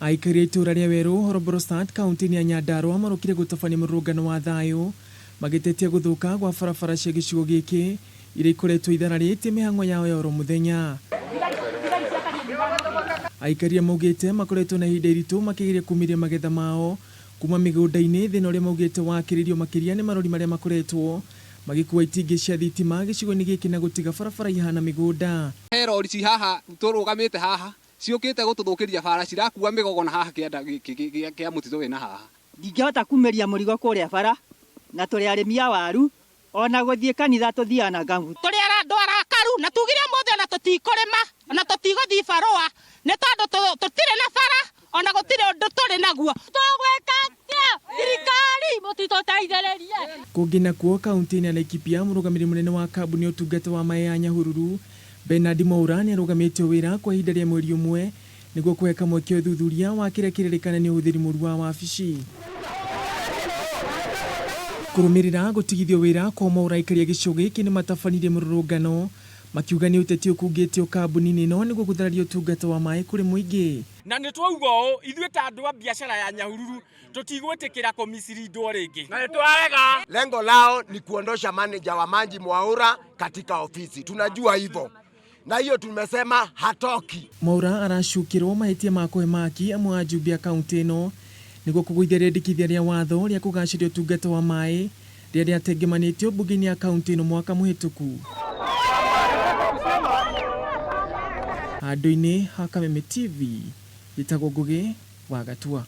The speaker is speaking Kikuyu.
Aikari a itũũra rĩa Werũ, Horoborosat, kauntĩ-inĩ ya Nyandarua marokire gũtabania mũrũrũngano wa thayũ magĩtetia gũthũka gwa barabara cia gĩcigo gĩkĩ iria ikoretwo ithararĩtie mĩhang'o yao ya oro mũthenya. Aikari aya maugĩte makoretwo na ihinda iritũ makĩgeria kumĩria magetha mao kuma mĩgũnda-inĩ, thĩna ũrĩa maugĩte wakĩrĩrio makĩria nĩ marori marĩa makoretwo magĩkua itingĩ cia thitima gĩcigo-inĩ gĩkĩ na gũtiga barabara ihana mĩgũnda. He rori ci haha tũrũgamĩte haha ciũkĩte gũtũthũkĩria bara cirakua mĩgogo na haha kĩanda gĩkĩ kĩa mũtitũ wĩna haha. Ndingĩhota kumĩria mũrigo kũrĩa bara, na tũrĩ arĩmi a waru, o na gũthiĩ kanitha tũthiaga na ngambuti. Tũrĩ andũ arakaru na tugire ũmũthĩ ona tũtikũrĩma ona tũtigũthiĩ barũa nĩ tondũ tũtirĩ na bara ona gũtirĩ ũndũ tũrĩ naguo. Tũgwĩka atĩa thirikari mũtitũteithĩrĩrie. Kũngĩ nakuo, kauntĩ-inĩ ya Laikipia, mũrũgamĩrĩri mũnene wa kambuni ya ũtungata wa maĩ ya Nyahururu, Bernard Mwaura nĩ arũgamĩtio wĩra kwa ihinda rĩa mweri ũmwe nĩguo kũhe kamweke ũthuthuria wa kĩrĩa kĩrerĩkana nĩ ũhũthĩri mũru wa wabici. Kũrũmĩrĩra gũtigithio wĩra kwa Mwaura aikari a gĩcigo gĩkĩ nĩ matabanirie mũrũrũngano makiuga nĩ ũteti ũkungĩtio kambuni-inĩ ĩno nĩguo gũthararia ũtungata wa maĩ kũrĩ mũingĩ. Na nĩ twauga ũũ, ithuĩ ta andũ a biacara ya Nyahururu tũtigwĩtĩkĩra kũmicirindwo rĩngĩ. Na nĩ twarega. Lengo lao ni kuondosha manager wa Manji Mwaura katika ofisi, tunajua hivyo na hiyo tumesema hatoki. Mwaura aracukĩrwo mahĩtia ma kũhe maki amwe a ajumbe a kauntĩ ĩno nĩguo kũgũithia rĩendekithia rĩa watho rĩa kũgacĩria ũtungata wa maĩ rĩrĩa rĩatengemanĩtio mbunge-inĩ ya kauntĩ ĩno mwaka mũhĩtũku. Handũ-inĩ ha Kameme TV, njĩtagwo Ngũgĩ wa Gatua.